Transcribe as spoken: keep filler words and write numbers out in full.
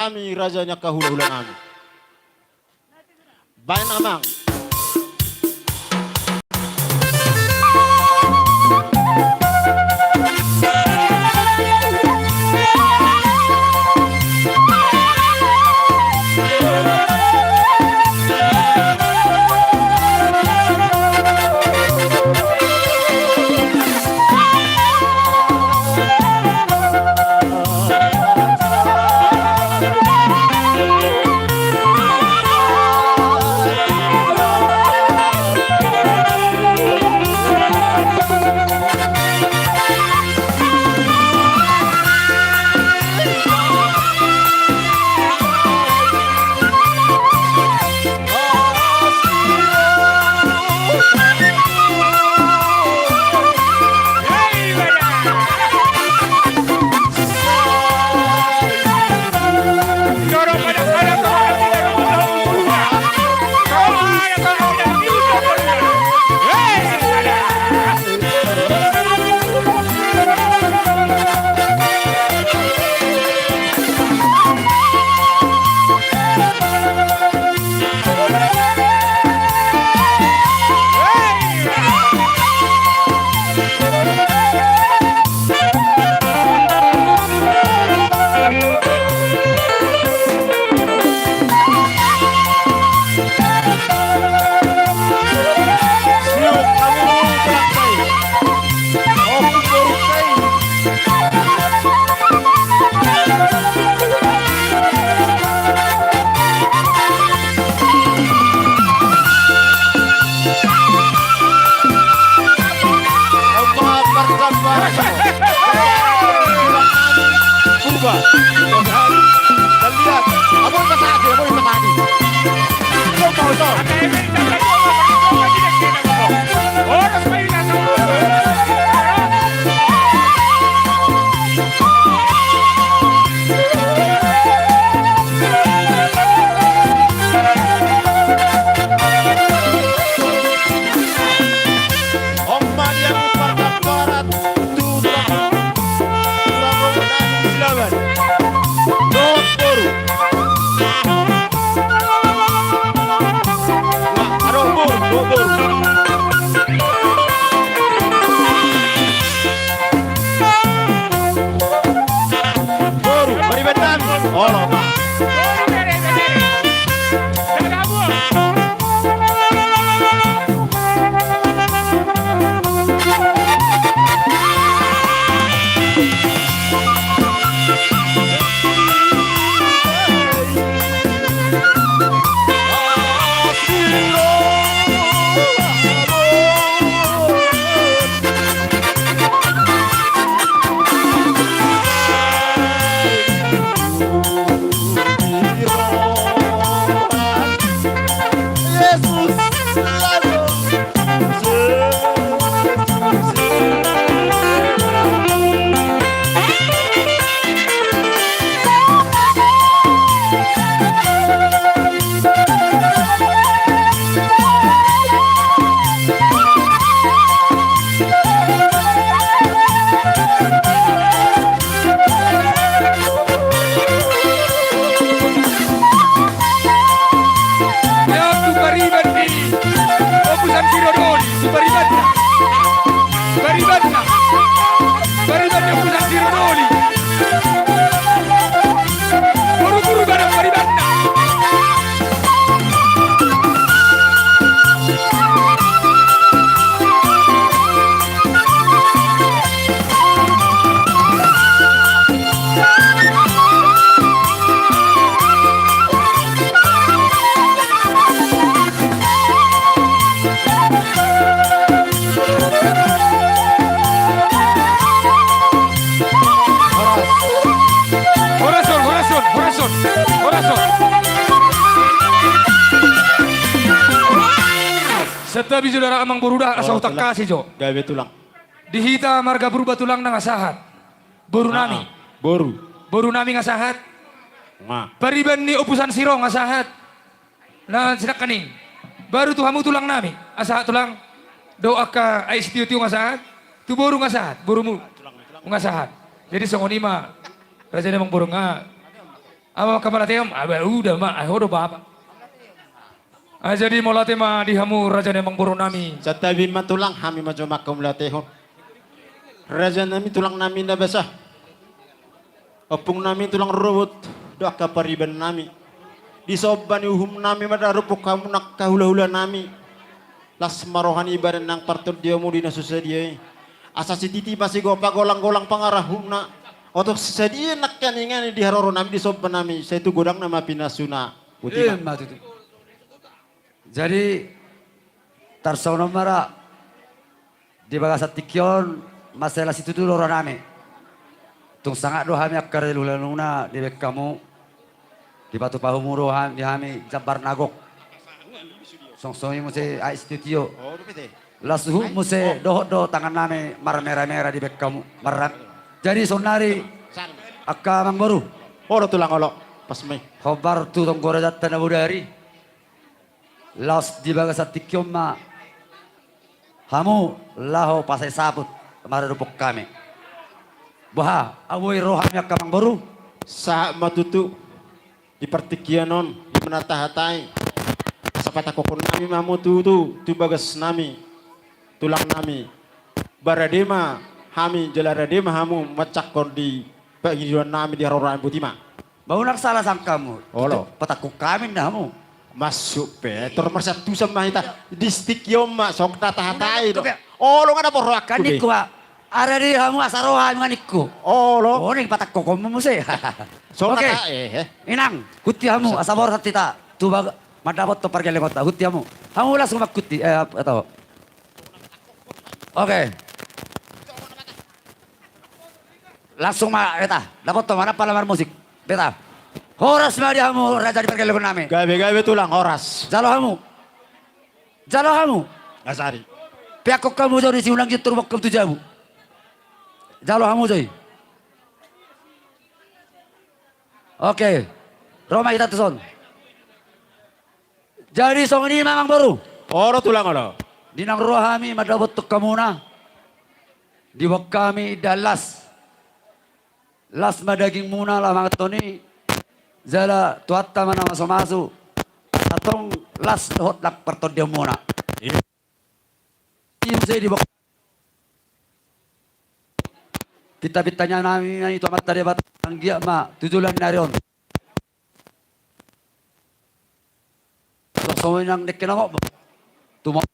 hami raja ni angka hulahula nami. Baen amang. Boru, pariban nami. Olo, ma. Lewat tu pariban ni Ompu Sansiro Doli, tu paribanna. Paribanna. Pariban ni Ompu Sansiro Doli. Boru Purba do paribanna. Horas on, horas on, horas on, horas on. Santabi jo da ra amang boru da, asa hutangkasi jo. Gabe tulang. Di hita marga Purba tulang na nga sahat. Boru nami. Boru. Boru nami nga sahat. Pariban ni Ompu Sansiro nga sahat. Na sinangkaning. Baru tu hamu tulang nami. Nga sahat tulang. Dohot angka aek sitio-tio nga sahat. Tu boru nga sahat. Borumu. Nga sahat. Jadi songon i ma. Raja ni amang boru nga. Amang, mangkalatehon, aba uda ma, ai ho do bapa. Ai jadi mauliate ma di hamu raja ni amangboru nami. Santabi ma tulang, hami ma jo mangkalatehon. Raja nami, tulang nami na basa. Ompung nami tulang rorobot, dohot angka pariban nami. Di somba ni uhum nami ma daropok hamu angka hulahula nami. Las ma roha ni badan nang partondiamu di na so sadia i. Asa sititi ma sigompa, golang-golang pangarahutna. Oto sadia nangkaningan i di haroro nami, di somba nami, sai tu godangna ma pinasuna. Botima. Ima tutu. Jadi tarsongon on ma ra. Di bagasan tingki on mansai las situtu do roha nami. Tung sangap do hami angka raja ni hulahulana dibahen hamu. Dipatupa hamu do hami, di hami jambar na gok. Songon i muse aek sitio-tio. Las uhum muse, dohot do tangan nami marmera-mera dibahen hamu. Marram. Jadi saonari angka amangboru. Olo tulang, olo. Pas ma i. Hombar tu tonggo raja ta na bodari. Laos di bagasan tingki on ma hamu laho pasai saput maradophon hami. Boha, boi ro hami angka amangboru? Sahat ma tutu di partingkian on, di na tahatai. Asa patangkokhon nami ma hamu tutu, tu bagas nami, tulang nami. Ba rade ma hami, jala rade ma hamu manjangkon di pangidoan nami, di haroro nami. Botima. Ba unang sala sangka hamu. Olo. Patangkokhon hami ninna hamu. Masuk pe, tor marsantusan ma hita. Di tingki on ma, songon na tahatai do. Olo, nga na porro angka be. Kan ningku ba, rade hamu asa ro hami, nga ningku. Olo. Olo, patangkokhon ma muse. Songon na ta-, eh, eh. Inang, huti hamu, asa borhat hita. Tu bag-, mandapothon pargellengonta, huti hamu. Hamu langsung manghuti, eh, atau. Oke. Langsung ma beta, dapothon ma, ndang pala marmusik. Beta. Horas ma di hamu raja ni pargellengon nami. Gabe, gabe tulang, horas. Jalo hamu. Jalo hamu. Gasari. Peakhon hamu jo di si unang jo turbokhon tu jabu. Jalo hamu jo i. Oke. Ro ma hita tuson. Jadi songon i ma amangboru. Olo tulang, olo. Di naung ro hami mandapothon hamuna. Diboan hami indahan las. Las ma dagingmuna laho mangan i. Jala Tuhanta ma na mamasu-masu. Asa tong las dohot nang partondianmuna. Iya. I muse diboan. Pinta-pinta ni Amanta Debata, anggiat ma tu joloan ni ari on. Songon i nang dengke na mok. Tu mok.